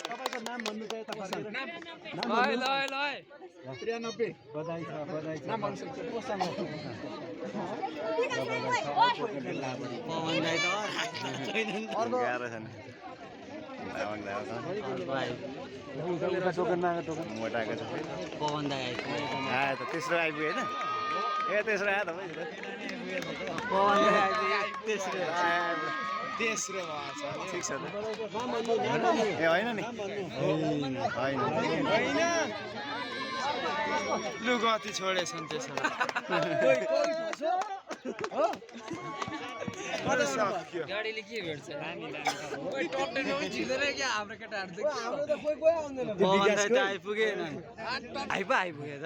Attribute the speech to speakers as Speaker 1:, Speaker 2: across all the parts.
Speaker 1: तपाईको नाम भन्नु चाहिँ तपाईहरु नाम
Speaker 2: 93
Speaker 1: बधाई छ
Speaker 2: नाम भन्न सक्छु कोसँग
Speaker 3: पवन दाइ त
Speaker 2: अर्को
Speaker 4: गाह्रो छ नि दावङ दाव छ
Speaker 1: टोकनमा टोकन
Speaker 4: मोटाएको छ
Speaker 3: पवन दाइ
Speaker 4: आयो त तेस्रो आइपुग्यो होइन ए तेस्रो आयो त
Speaker 3: पवन दाइ तेस्रो
Speaker 2: तेस्रो भएछ
Speaker 4: ठिक छ त ए होइन नि होइन
Speaker 2: हैन लु गति छोडेछन् त्यसो
Speaker 3: गाडीले के भेट्छ टप 10 मा झिक्दैन क्या हाम्रो केटाहरु त
Speaker 1: हाम्रो त कोही कोही आउँदैन
Speaker 3: पवन दाइ त आइपुगेन आइपुग्यो त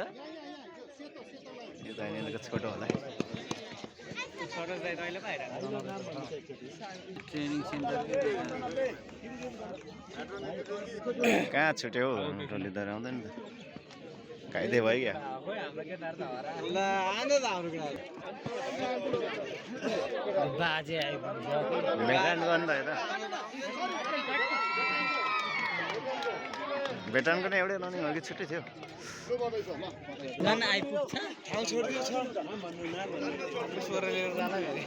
Speaker 4: यो त यिनीहरूको छोटो होला
Speaker 3: छोटो दाइ त अहिले पो आइरहेको ट्रेनिङ सेन्टर
Speaker 4: कहाँ छुट्यो हौ टोली त आउँदैन त खाइदिए भयो क्या
Speaker 3: हाम्रो केटाहरु त हरा
Speaker 1: ल आउँदै त हाम्रो केटाहरु
Speaker 3: बाजे आइपुग्यो
Speaker 4: भेटान गर्नु त यता भेटानको नै एउटै रनिङ हो कि छुट्टै थियो
Speaker 3: नन आइपुग्छ
Speaker 2: ठाउँ छोडिदियो छ
Speaker 1: नाम भन्नु नाम भन्नु
Speaker 2: स्वर लिएर जाला गरे